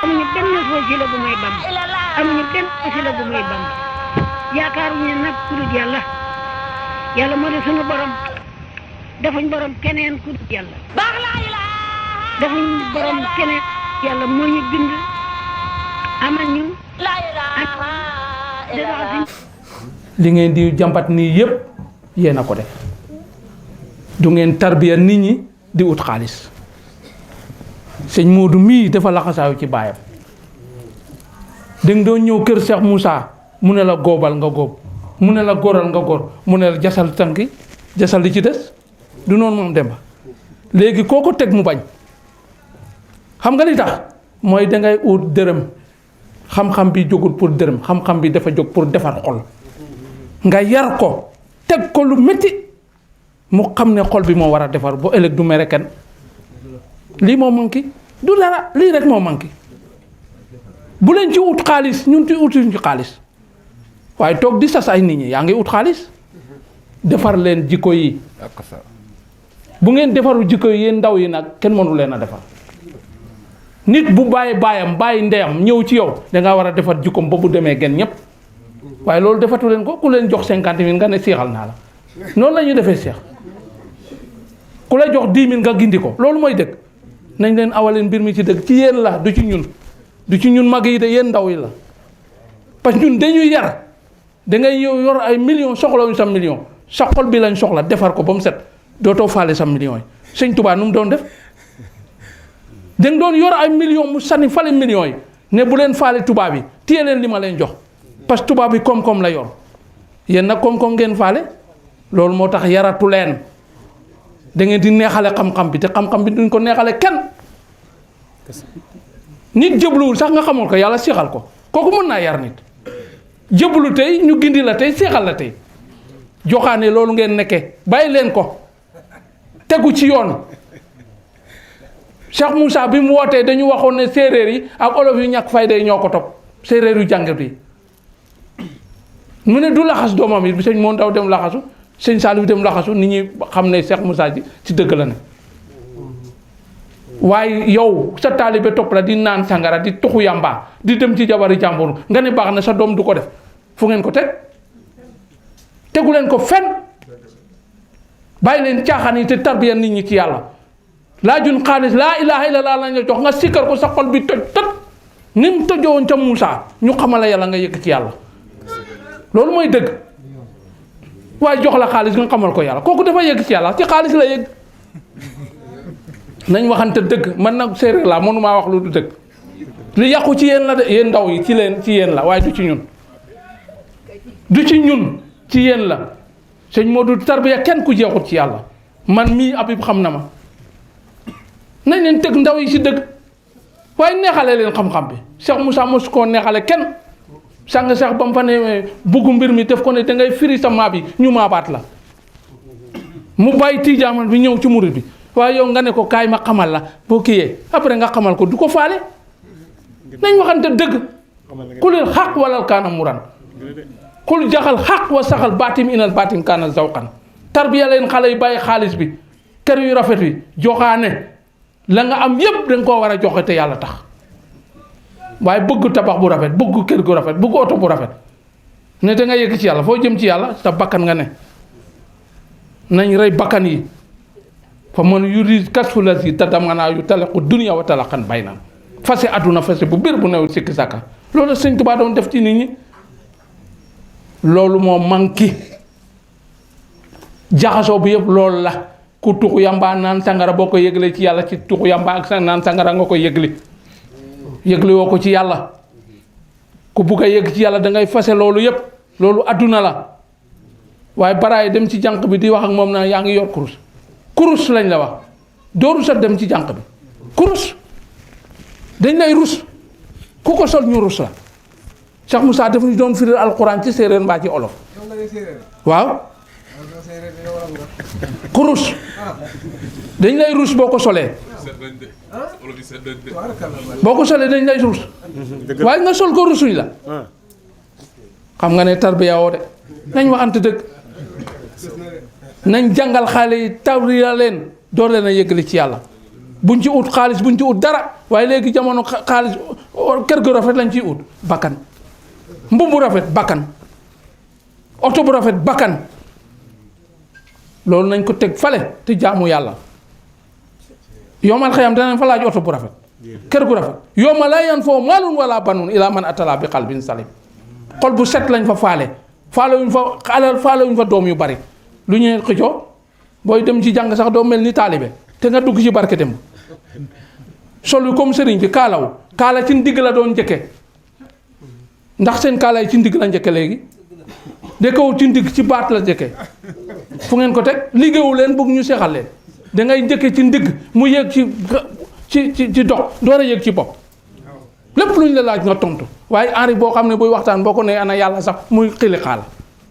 amuñu benn wasila bu may Bamba amuñu benn wasila bu may Bamba yaakaaruñu nag ku dul yàlla yàlla moo di sunu borom defuñ borom keneen ku dul yàlla defuñ borom keneen yàlla moo ñu bind amal ñu li ngeen di jàmbat nii yépp yéen a ko def du ngeen tarbiya nit ñi di ut xaalis sëñ Modou mii dafa laxasaayu ci baayam danga doon ñëw kër Cheikh Moussa mu ne la góobal nga góob mu ne la góoral nga góor mu ne la jasal tànki jasal li ci des du noonu moom Demba léegi koo ko teg mu bañ xam nga li tax mooy dangay ut dërëm xam-xam bi jógul pour dërëm xam-xam bi dafa jóg pour defar xol nga yar ko teg ko lu métti mu xam ne xol bi moo war a defar bu ëllëg du mere kenn lii moo manqué du dara lii rek moo manqué bu leen ci ut xaalis ñun ci utuñ ci xaalis waaye toog di sas ay nit ñi yaa ngi ut xaalis defar leen jikko yi bu ngeen defaru jikko yi yéen ndaw yi nag kenn mënu leen a defar nit bu bàyyi baayam bàyyi ndeyam ñëw ci yow dangaa war a defar jikkoom ba bu demee gen ñëpp waaye loolu defatu leen ko ku leen jox 50 000 nga ne seexal naa la noonu la ñuy defee seex ku la jox 10 000 nga gindi ko loolu mooy dëgg nañ leen awaleen mbir mi ci dëgg ci yéen la du ci ñun du ci ñun mag yi de yéen ndaw yi la parce que ñun dañuy yar dangay yow yor ay millions soxlawuñ sa million sa xol bi lañ soxla defar ko ba mu set dootoo faale sa millions yi sëñ Tuubaa nu mu doon def dañ doon yor ay millions mu sànni fale millions yi ne bu leen faale tubaab yi téye leen li ma leen jox parce que tubaab bi koom-koom la yor yéen nag koom-koom ngeen faale loolu moo tax yaratu leen da ngeen di neexale xam-xam bi te xam-xam bi duñ ko neexale kenn nit jëbluwul sax nga xamul ko yàlla seexal ko kooku mën naa yar nit jëblu tey ñu gindi la tey seexal la tey joxaane loolu ngeen nekkee bàyyi leen ko tegu ci yoon Cheikh Moussa bi mu wootee dañu waxoon ne séeréer yi ak olof yu ñàkk fayda yi ñoo ko topp séeréer yu jàngat yi mu ne du laxas doomam yi sëñ moo ndaw dem laxasu sëñ Saliou dem laxasu nit ñi xam ne Cheikh Moussa ji ci dëgg la ne waaye yow sa taalibe topp la di naan sangara di tuxu yamba di dem ci jabari jàmbur nga ne baax na sa doom du ko def fu ngeen ko teg tegu leen ko fen bàyyi leen caaxaan yi te tarbiya nit ñi ci yàlla laajun xaalis laa ilaha illallah lañ la jox nga sikkar ko sa xol bi toj toj ni mu tojowoon ca Moussa ñu xamala yàlla nga yëkk ci yàlla loolu mooy dëgg waaye jox la xaalis nga xamal ko yàlla kooku dafa yëgg ci yàlla ci xaalis la yëgg nañ waxante dëgg man nag séeréer laa mënumaa wax lu du dëgg li yàqu ci yéen la de yéen ndaw yi ci yéen la waaye du ci ñun du ci ñun ci yéen la sëñ Modou tarbiya kenn ku jeexut ci yàlla man mii Habib xam na ma nañ leen teg ndaw yi ci dëgg waaye neexale leen xam-xam bi Cheikh Moussa mosu koo neexale kenn sàng Cheikh ba mu fa ne buggu mbir mi def ko ne dangay firi sa maa bi ñu maabaat la mu bàyyi tiijaamal bi ñëw ci murid bi waaye yow nga ne ko kaay ma xamal la boo kiyee après nga xamal ko du ko faale nañ waxante dëgg kulil xaq walal kaana muran kul jaxal xaq wa saxal baatim inal baatim kaana zawqan tarbiya leen xale yi bàyyi xaalis bi kër yu rafet wi joxaane la nga am yépp danga koo war a joxe te yàlla tax waaye bëgg tabax bu rafet bëgg kër gu rafet bëgg oto bu rafet ne da nga yëgg ci yàlla foo jëm ci yàlla sa bakkan nga ne nañ rey bakkan yi fa man yurid kasfu lasi tadamana yu talaqu dunya wa talaqan bayna fase àdduna fase bu biir bu newul sikki sàkka loolu sëñ Tuubaa doon def ci nit ñi loolu moo manqué jaxasoo bi yëpp loolu la ku tuxu yamba naan sangara boo ko yëgle ci yàlla ci tuxu yamba ak naan sangara nga ko yëgle yëgle woo ko ci yàlla ku bugg a yëg ci yàlla da ngay fase loolu yëpp loolu adduna la waaye baraay dem ci jànq bi di wax ak moom naa yaa ngi yor kurus kurus lañ la wax dooru sa dem ci jànq bi kurus dañ lay rus ku ko sol ñu rus la Cheikh Moussa daf ñu doon firil alquran ci séeréer mbaa ci olof waaw kurus dañ lay rus boo ko solee dañ lay rus waaye nga sol ko rusuñ la xam nga ne tarbiya woo de nañ waxante dëgg nañ jàngal xale yi tarbiya leen door leen a yëgali ci yàlla buñ ci ut xaalis buñ ci ut dara waaye léegi jamono xaalis kër gu rafet lañ ciy ut bakkan, mbubb bu rafet bakkan, oto bu rafet bakkan. loolu nañ ko teg fale te jaamu yàlla. yowmal xiyam danañ fa laaj oto bu rafet, kër gu rafet. yowma laa yanfa'u maalun wala banuun illaa man ataa Allaaha bi qalbin salim. xol bu set lañ fa faalewuñ fa alal, faalewuñ fa doom yu bari. lu ñuy xëccoo booy dem ci jàng sax doo mel ni taalibe te nga dugg ci barke dem sol yu comme sëriñ bi kaalaw kaala ci ndigg la doon njëkke, ndax seen kaala yi ci ndigg la njëkke léegi dëkkawul ci ndigg ci baat la njëkke. fu ngeen ko teg liggéeyu leen bëgg ñu seexal leen, da ngay njëkke ci ndigg mu yéeg ci dox door a yéeg ci bopp. lépp luñ la laaj nga tontu waaye enrif boo xam ne buy waxtaan boo ko nee ana yàlla sax muy xili xaala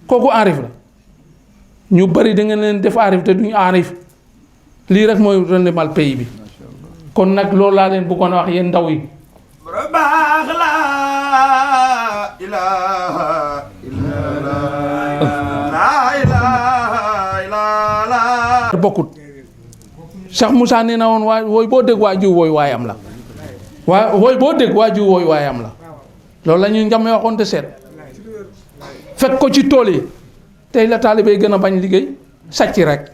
kooku enrif la. ñu bari da ngeen leen def enrif te duñu enrif. lii rek mooy rendement pays bi. kon nag loolu laa leen bëggoon a wax yéen ndaw yi. baax la ilaha illallah bokkut. Cheikh Moussa nee na woon waa wooy boo dégg waa jiw wooy waayam la. wooy boo dégg waa jiw wooy waayam la. loolu la ñuy njamee waxoon te seet. fekk ko ci tool yi. tey la taalibe gën a bañ liggéey sàcc rek.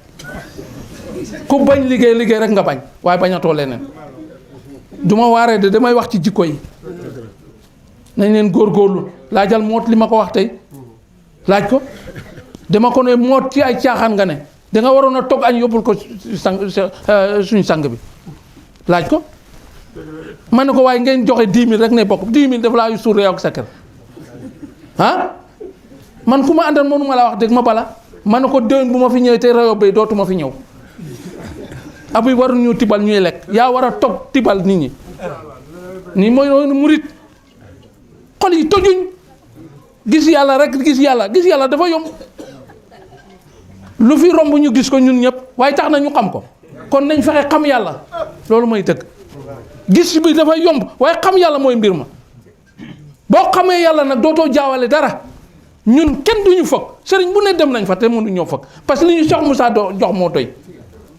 ku bañ liggéey rek nga bañ waaye bañatoo leneen. du ma waaree de damay wax ci jikko yi. nañ leen góorgóorlu laajal moot li ma ko wax tey laaj ko dama ko ne moot ci ay caaxaan nga ne danga waroon a togg añ yóbbul ko suñ sang bi laaj ko. man ne ko waaye ngeen joxe 10 000 rek ne bokk 10 000 dafa laa suur ak sa kër man ku ma àndal mënu ma laa wax dëgg ma bala man ne ko déwén bu ma fi ñëwee te rajo bay dootuma fi ñëw. abi waru ñu tibal ñuy lekk yaa war a toog tibal nit ñi nii mooy noonu murit xol yi tojuñ gis yàlla rek gis yàlla dafa yomb lu fi romb ñu gis ko ñun ñëpp waaye tax na ñu xam ko kon nañ fexe xam yàlla loolu mooy dëgg. gis bi dafa yomb waaye xam yàlla mooy mbir ma boo xamee yàlla nag dootoo jaawale dara. ñun kenn duñu fëkk sëriñ bu ne dem nañ fa te mënu ñoo fëkk parce que li ñu Cheikh Moussa jox moo doy.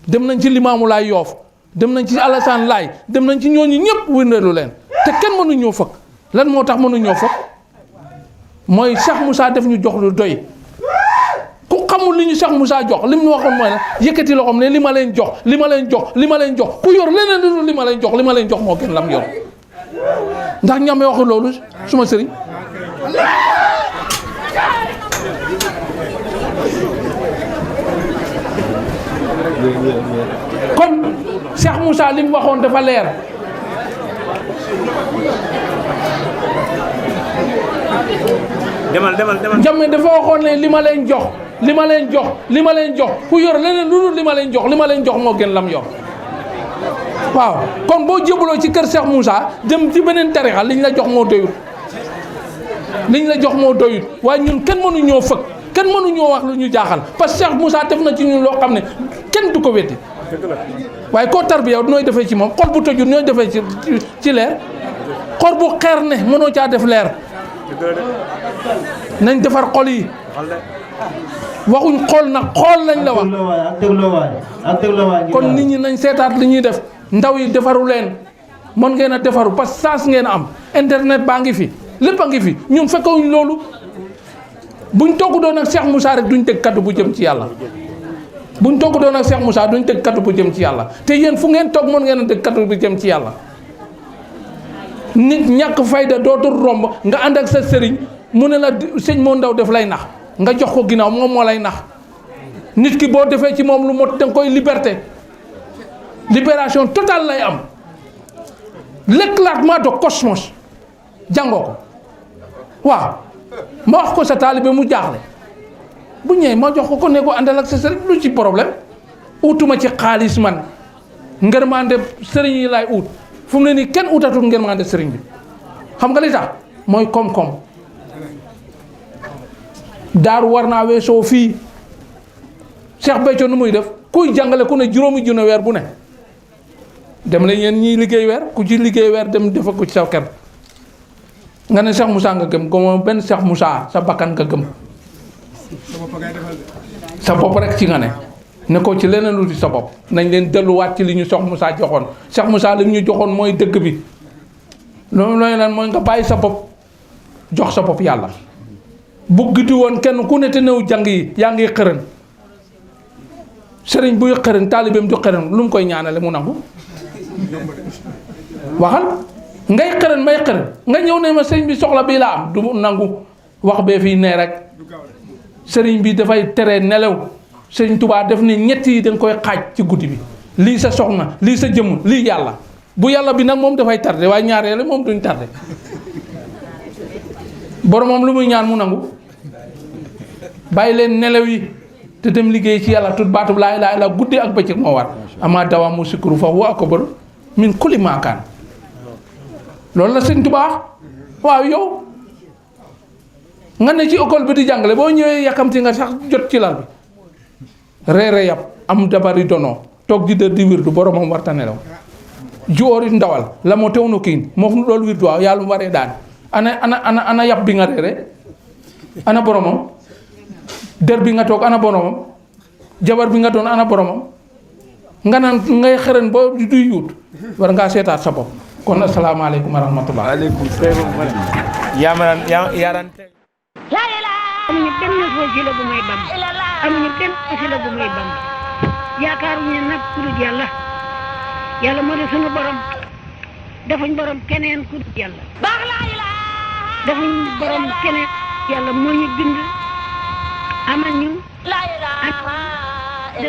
dem nañ ci Limaamu Laay Yoof dem nañ ci Alassane Laay dem nañ ci ñooñu ñëpp wëndeelu leen te kenn mënu ñoo fëkk lan moo tax mënu ñoo fëkk mooy Cheikh Moussa def ñu jox lu doy. ku xamul li ñu Cheikh Moussa jox li mu waxoon mooy la yëkkati loxoom ne li ma leen jox li ma leen jox ku yor leneen lu dul li ma leen jox moo gën lam yor ndax ñame waxu loolu suma sëriñ. kon Cheikh Moussa li mu waxoon dafa leer. demal. Jammeh dafa waxoon ne li ma leen jox ku yor leneen lu dul li ma leen jox moo gën lam yor. waaw kon boo jébuloo ci kër Cheikh Moussa dem ci beneen tarixa liñ la jox moo doyut. waaye ñun kenn mënuñoo fëkk kenn mënuñoo wax lu ñu jaaxal parce que Cheikh Moussa def na ci ñun loo xam ne kenn du ko weddi. waaye koo tarbiya nooy defee ci moom xol bu tëju nooy defee ci leer xol bu xeer ne mënoo caa def leer. nañ defar xol yi waxuñ xool nag xool lañ la wax. kon nit ñi nañ seetaat li ñuy def ndaw yi defaru leen mën ngeen a defaru parce que chance ngeen a am internet baa ngi fi lépp a ngi fi ñun fekkewuñ loolu buñ togg doon ak Cheikh Moussa rek duñ teg kaddu bu jëm ci yàlla. buñ togg doon ak Cheikh Moussa duñ teg kaddu bu jëm ci yàlla te yéen fu ngeen toog mën ngeen a teg kaddu bu jëm ci yàlla. nit ñàkk fayda dootul romb nga ànd ak sa sëriñ mu ne la sëñ moo ndaw def lay nax nga jox ko ginnaaw moom moo lay nax nit ki boo defee ci moom lu mot danga koy libération totale lay am l'éclatement de cosmos jàngoo ko waaw ma wax ko sa taalibe mu jaaxle bu ñëwee ma jox ko ne ko àndal ak sa sëriñ lu ci problème utuma ci xaalis man ngërmande sëriñ yi laay ut fu mu ne nii kenn utatul ngërmande sëriñ bi xam nga li tax mooy koom-koom daaru war naa weesoo fii Cheikh Béthio nu muy def kuy jàngale ku ne juróomi junne weer bu ne dem la yéen ñiy liggéey weer ku ci liggéey weer dem defa ko ci sa kër nga ne Cheikh Moussa nga gëm gëmoo benn Cheikh Moussa sa bakkan nga gëm sa bopp rek ci nga ne ko ci leneen lu ci sa bopp nañ leen delluwaat ci li ñu Cheikh Moussa joxoon Cheikh Moussa li ñu joxoon mooy dëgg bi loolu looy lan mooy nga bàyyi sa bopp jox sa bopp yàlla buggiti woon kenn ku ne te néew jàng yi yaa ngi xërën sëriñ buy xërën taalibeem ju xërën lu mu koy ñaanale mu nangu waxal ngay xërën may xërën nga ñëw ne ma sëriñ bi soxla bii laa am du nangu wax bee fii nee rek sëriñ bi dafay tere nelaw sëriñ Tuubaa def ne ñett yi dañ koy xaaj ci guddi bi lii sa soxna lii sa jëmm lii yàlla bu yàlla bi nag moom dafay tardé waaye ñaareel moom duñ tardé boromam lu muy ñaan mu nangu bàyyi leen nelaw yi te dem liggéey ci yàlla tut baatub laa ilaaha illa guddi ak bëccëg moo war ama dawaamu sikru fa huwa akbar min kulli maakaan loolu la sëriñ Tuubaa waaw yow nga ne ci école bi di jàngale boo ñëwee yàkkamti nga sax jot ci lal bi reere yàpp am dabari dono toog di dër di wirdu boromam warta nelaw joori ndawal la moo teew no kiin moo fu loolu wirdu waaw yàlla mu waree daan ana yàpp bi nga reere ana boromam der bi nga toog ana boromam jabar bi nga doon ana boromam nga naan ngay xërën boo du yuut war ngaa seetaat sa bopp kon asalaamaaleykum wa rahmatullah aleykum salaam yaaran amuñu benn wasila bu may bam amuñu benn wasila bu may bam yaakaaruñu nag ku dul yàlla yàlla moo di sunu borom defuñ borom keneen ku dul yàlla defuñ borom keneen yàlla moo ñu bind amal ñu